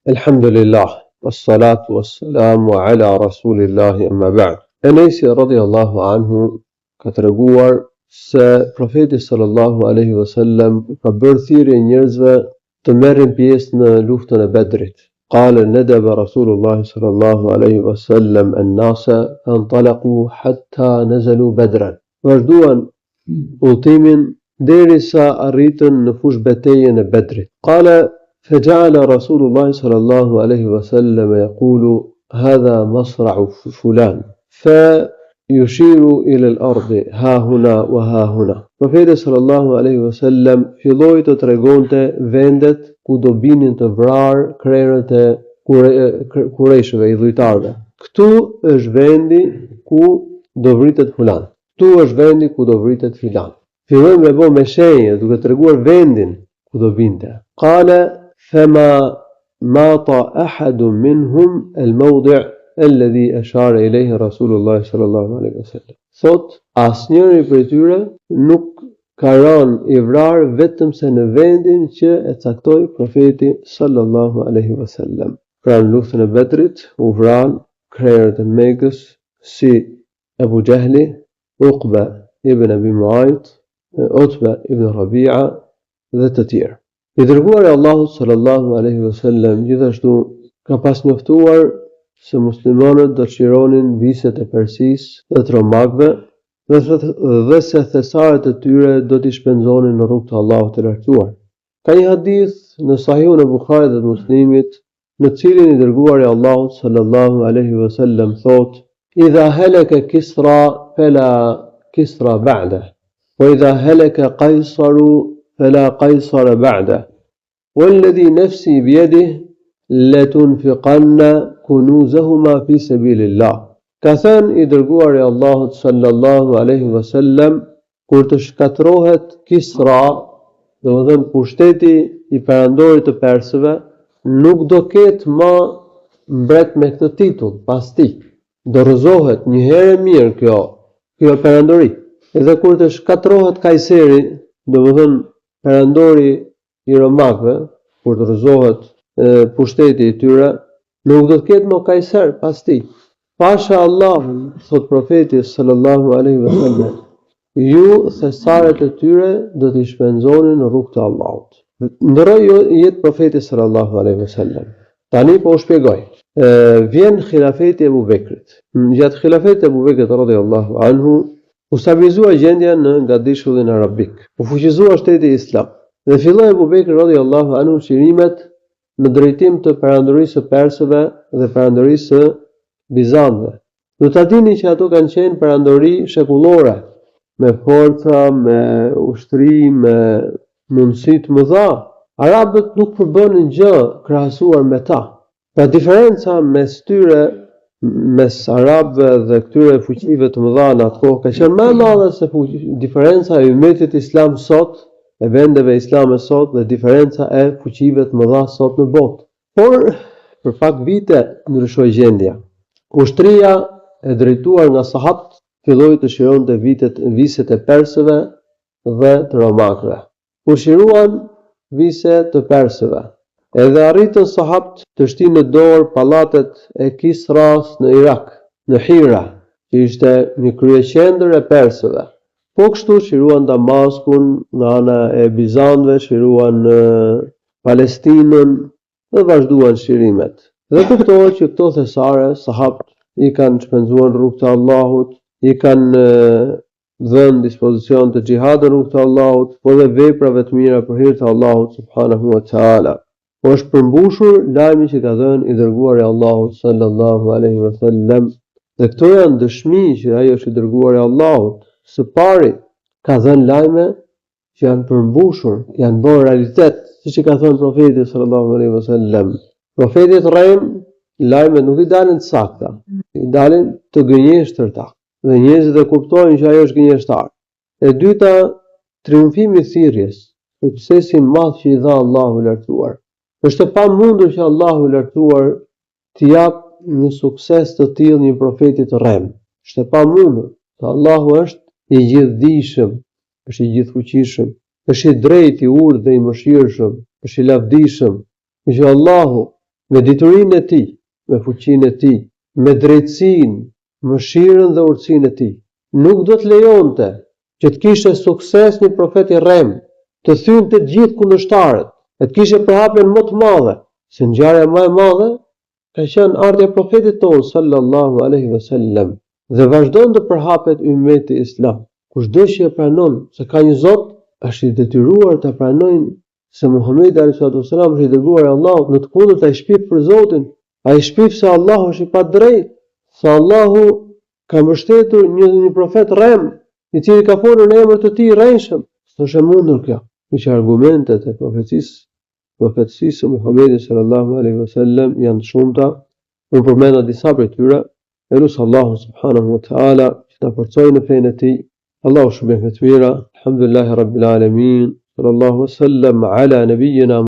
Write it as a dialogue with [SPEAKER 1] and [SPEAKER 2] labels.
[SPEAKER 1] Elhamdulillah, wassalatu wassalamu ala rasulillahi amma ba'd. Enesi radhiyallahu anhu ka treguar se profeti sallallahu alaihi wasallam ka bërë thirrje njerëzve të merrin pjesë në luftën e Bedrit. Qala nadaba Rasulullah sallallahu alaihi wasallam an-nasa fantalaqu hatta nazalu Badran. Vazhduan udhëtimin derisa arritën në fushëbetejën e Bedrit. Qala faja'ala Rasulullah sallallahu alaihi wasallam yaqulu hadha masra'u fulan. Fa yushiru ila al-ardi ha huna wa ha huna. Profeti sallallahu alaihi wasallam filloi të tregonte vendet ku do binin të vrarë krerët e kurejshëve, idhujtarëve. Këtu është vendi ku do vritet fulan. Këtu është vendi ku do vritet filan. Filloi me bo me shenjë duke treguar vendin ku do binte. Qala fama mata ahadun minhum al-mawdi' alladhi ashara ilayhi Rasulullah sallallahu alaihi wasallam. Thot, asnjëri prej tyre nuk ka rënë i vrarë vetëm se në vendin që e caktoi profeti sallallahu alaihi wasallam. Pra në luftën e Bedrit u vranë krerët e Mekës si Ebu Xhehli, Uqba ibn Abi Muajt, Utba ibn Rabia dhe të tjerë. I dërguari i Allahut sallallahu alaihi wasallam gjithashtu ka pas njoftuar se muslimanët do të çlironin viset e Persisë dhe të Romakëve dhe, dhe se thesaret e tyre do t'i shpenzonin në rrugë të Allahut të Lartësuar. Ka një hadith në Sahihun e Buharit dhe të Muslimit në të cilin i dërguari i Allahut sallallahu alaihi wasallam thotë: "Idha halaka Kisra fala Kisra ba'da, wa idha halaka Qaysaru fala Qaysara ba'da. Walladhi nafsi biyadihi latunfiqanna kunuzahuma fi sabilillah." Ka thënë i dërguari i Allahut sallallahu alaihi wasallam, kur të shkatërrohet Kisra, domethënë pushteti i perandorit të persëve, nuk do ketë më mbret me këtë titull pas tij. Do rrëzohet një herë e mirë kjo, kjo perandori. Edhe kur të shkatërrohet Kajseri, domethënë perandori i romakëve, kur të rrëzohet pushteti i tyre, nuk do të ketë më Kajser pas tij. Pasha Allahun, thot profeti sallallahu alaihi wasallam, ju thesaret e tyre do t'i shpenzoni në rrugë të Allahut. Ndërroi jetë profeti sallallahu alaihi wasallam. Tani po u shpjegoj. E, vjen hilafeti i Ebu Bekrit. Gjatë hilafetit të Ebu Bekrit radhiyallahu anhu, U stabilizua gjendja në gadishullin arabik. U fuqizua shteti islam. Dhe filloi Ebu Bekri radhiyallahu anhu çlirimet në drejtim të perandorisë së persëve dhe perandorisë së bizantëve. Duhet ta dini që ato kanë qenë perandori shekullore, me forca, me ushtri, me mundësi të mëdha. Arabët nuk përbënin gjë krahasuar me ta. Pra diferenca mes tyre, mes arabëve dhe këtyre fuqive të mëdha në atë kohë ka qenë më e madhe se diferenca e ymetit islam sot, e vendeve islame sot dhe diferenca e fuqive të mëdha sot në botë. Por për pak vite ndryshoi gjendja. Ushtria e drejtuar nga sahabët filloi të çlironte vitet viset e persëve dhe të romakëve. U çliruan vise të persëve. Edhe arritën sahabët të shtinë në dorë pallatet e Kisras në Irak, në Hira, që ishte një kryeqendër e persëve. Po kështu çliruan Damaskun nga ana e bizantëve, çliruan Palestinën dhe vazhduan çlirimet. Dhe kuptohet që këto thesare sahabët i kanë shpenzuar në rrugë të Allahut, i kanë vënë në dispozicion të xhihadit në rrugë të Allahut, po dhe veprave të mira për hir të Allahut subhanahu wa taala. Po është përmbushur lajmi që ka dhënë i dërguari i Allahut sallallahu alaihi wasallam dhe këto janë dëshmi që ai është i dërguari i Allahut. Së pari ka dhënë lajme që janë përmbushur, janë bërë realitet, siç e ka thënë profeti sallallahu alaihi wasallam. Profetit të rremë, lajmet nuk i dalin të sakta, i dalin të gënjeshtërta. Dhe njerëzit e kuptojnë që ai është gënjeshtar. E dyta, triumfimi i thirrjes, suksesi i madh që i dha Allahu i Lartësuar. Është e pamundur që Allahu i Lartësuar t'i japë një sukses të tillë një profeti të rremë. Është e pamundur. Se Allahu është i gjithëdijshëm, është i gjithëfuqishëm, është i drejtë, i urtë dhe i mëshirshëm, është i lavdishëm. Që Allahu. Me diturinë e tij, me fuqinë e tij, me drejtësinë, mëshirën dhe urtësinë e tij, nuk do të lejonte që të kishte sukses një profet i rremë, të thyente të gjithë kundërshtarët e të kishte përhapjen më të madhe, se ngjarja më e madhe ka qenë ardhja e profetit tonë sallallahu alaihi wasallam dhe vazhdon të përhapet ymmeti islam. Kushdo që e pranon se ka një Zot, është i detyruar ta pranojë se Muhamedi alaihi salatu wasallam është i dërguar i Allahut, në të kundërt ai shpif për Zotin, ai shpif se Allahu është i padrejtë, se Allahu ka mbështetur një një profet të rremë, i cili ka folur në emër të tij rrejshëm. S'është e mundur kjo. Kështu që argumentet e profecisë, profetësisë së Muhamedit sallallahu alaihi wasallam janë të shumta. Unë përmenda disa prej tyre. E lus Allahun subhanahu wa taala që të na forcojë në fenë e tij. Allahu ju shpërbleftë me të mira. Alhamdulillahi rabbil alamin. Sallallahu wasallam ala nabiyyina.